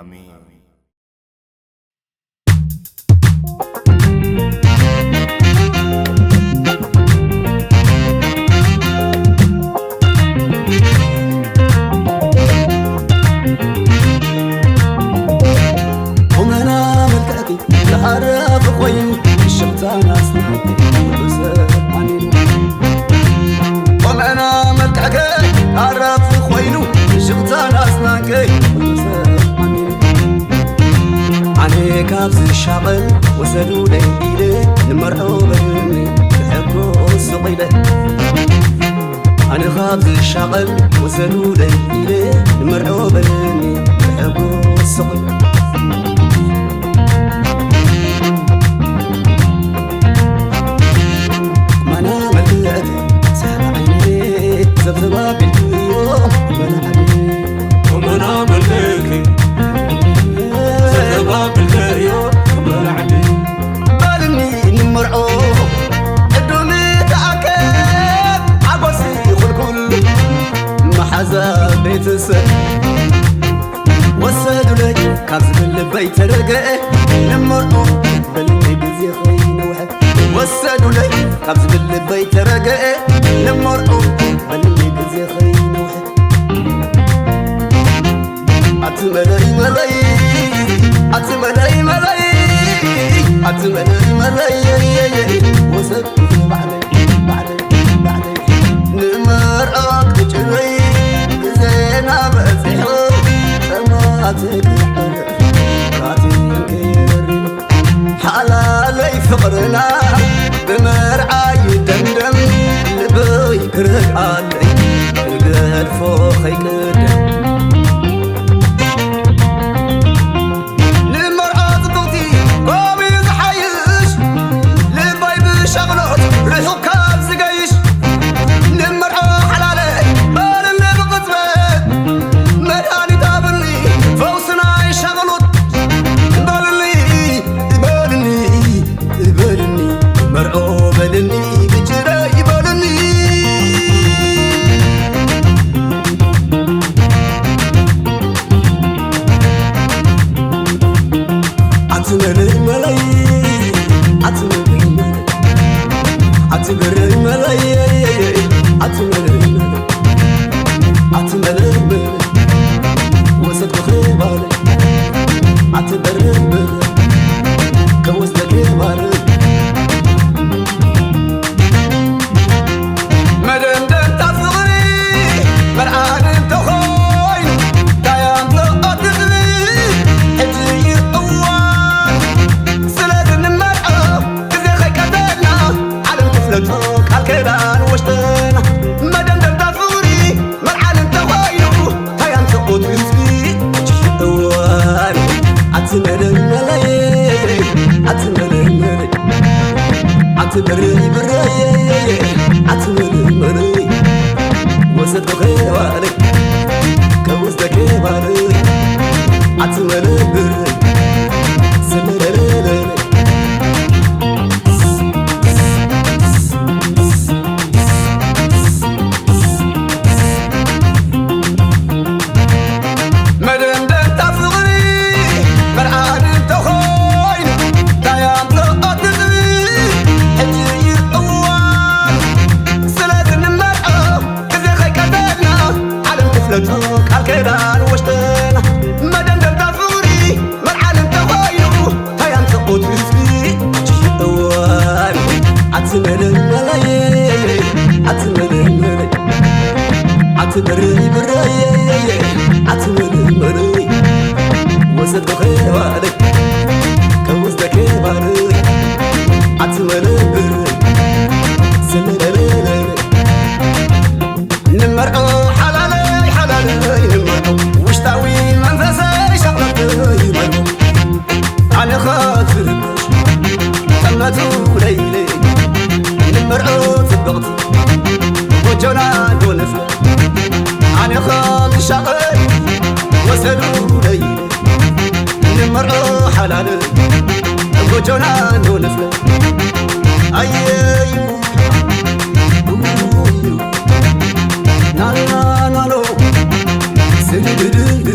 ኣሜን። ቁመና መልክዕኪ ዝሃረፍ ኮይኑ፣ ሽቕታን ኣስናንኪ ኩሉ ሰብ ኣሚኑ። ቁመና መልክዕኪ ዝሃረፍ ኮይኑ፣ ሽቕታን ኣስናንኪ ኩሉ ሰብ ኣሚኑ። ኣነ ካብ ዝሻቐል ወሰዱለይ ኢለ፣ ንመርዖ በልኒ ብሕጎስ ሱቕ ኢለ። ኣነ ካብ ዝሻቐል ወሰዱለይ ኢለ፣ ንመርዖ በልኒ ብሕጎስ ሱቕ ኢለ። ቁመና መልክዕኪ ሳሕባ ዓይኒ ዘብዘብ ኣቢልክዮ በላዕኒ። ቁመና መልክዕኪ ዘብዘብ ኣቢልክዮ በላዕኒ። በልኒ ንመርዖ ዕዱም ተኣከብ፣ ሓጎስ ይኹን ኩሉ መሓዛ ቤተሰብ። ወሰዱለይ ካብ ዝብል ልበይ ተረገአ፣ ንመርዖ በልኒ ግዜ ከይነውሐ። ወሰዱለይ ካብ ዝብል ልበይ ተረገአ፣ ንመርዖ በልኒ ግዜ ከይነውሐ። ኣቲ መለይ መለይ፣ ኣቲ መለይ መለይ፣ ኣቲ መለይ መለይ፣ ወሰድኩ ባዕለይ፣ ባዕለይ፣ ባዕለይ። ንመርዖ ቅጭረይ ግዜና በጺሑ፣ ጸማት ክሕር፣ ራቲ ከይበሪ። ሓላለይ ፍቕርና ብመርዓ ይደምደም፣ ልበይ ክረግኣለይ ክገድፎ ከይቅደም። ንመርዓ ጽብቕቲ ከምኡ ዝሓይሽ፣ ልበይ ብሻቕሎት ርሑቕ ካብ ዝገይሽ። ንመርዓ ሓላለ በልኒ ብቕጽበት፣ መድሃኒት ኣብኒ ፈውስና ይሻቕሎት። በልኒ፣ በልኒ፣ በልኒ፣ መርዖ በልኒ፣ ብጅረይ በልኒ። ኣቲ መለይ መለይ፣ ኣቲ መለይ መለይ፣ ኣቲ በረይ መለይ፣ ኣቲ መለይ መለይ፣ ኣቲ መለይ መለይ፣ ወሰድኩ ኽባለ፣ ኣቲ በረይ መለይ፣ ከወስደክ ባለ። መደምደምታ ፍቕሪ መርዓን እንተኾይኑ፣ እንታይ ኣምጽኦ ትዝቢ ሕጂ እዩ እዋን። ስለዚ ንመርዖ ግዜ ከይቀተልና፣ ዓለም ትፍለጦ ቃል ኪዳን ውሽጥና። መደምደምታ ፍቕሪ መርዓን እንተኾይኑ፣ እንታይ ኣምጽኦ ትዝቢ ሕጂ እዩ እዋን። ኣቲ መለይ መለይ፣ ኣቲ መለይ መለይ፣ ኣቲ ብርይ ብርይ፣ ኣቲ መለይ መለይ፣ ወሰድኩ ኸባለይ፣ ከወስደክ ባለይ፣ ኣቲ መለይ ብርይ፣ ስለለለለይ። መደምደምታ ፍቕሪ መርዓን እንተኾይኑ፣ እንታይ ኣምጽኦ ትዝቢ ሕጂ እዩ እዋን። ስለዚ ንመርዖ ግዜ ከይቀተልና፣ ዓለም ትፍለጦ ቃል ኪዳን ውሽጥና። መደምደምታ ፍቕሪ መርዓን እንተኾይኑ፣ እንታይ ኣምጽኦ ትዝቢ ሕጂ እዩ እዋን። ኣቲ መለይ መለይ፣ ኣቲ መለይ መለይ፣ ኣቲ ብርይ ብርይ፣ ኣቲ መለይ መለይ፣ ወሰድኩ ኸባለይ፣ ከወስደክ ባለይ፣ ኣቲ መለይ ብርይ፣ ስለለለለይ። ንመርዖ ሓላለይ ሓላለይ ንመርዖ፣ ውሽጣዊ መንፈሰይ ሻቕለተይ መርዖ። ኣነ ኸትርበሽ ጠመቱ ለይለይ፣ ንመርዖ ጽብቕቲ ጎጆና ዶነፍለ። ኣነ ኸትሻቐል ወሰዱ ለይለይ፣ ንመርዖ ሓላል ጎጆና ዶ ንፍለ። ኣየዩ ናናናኖ ስድድድድ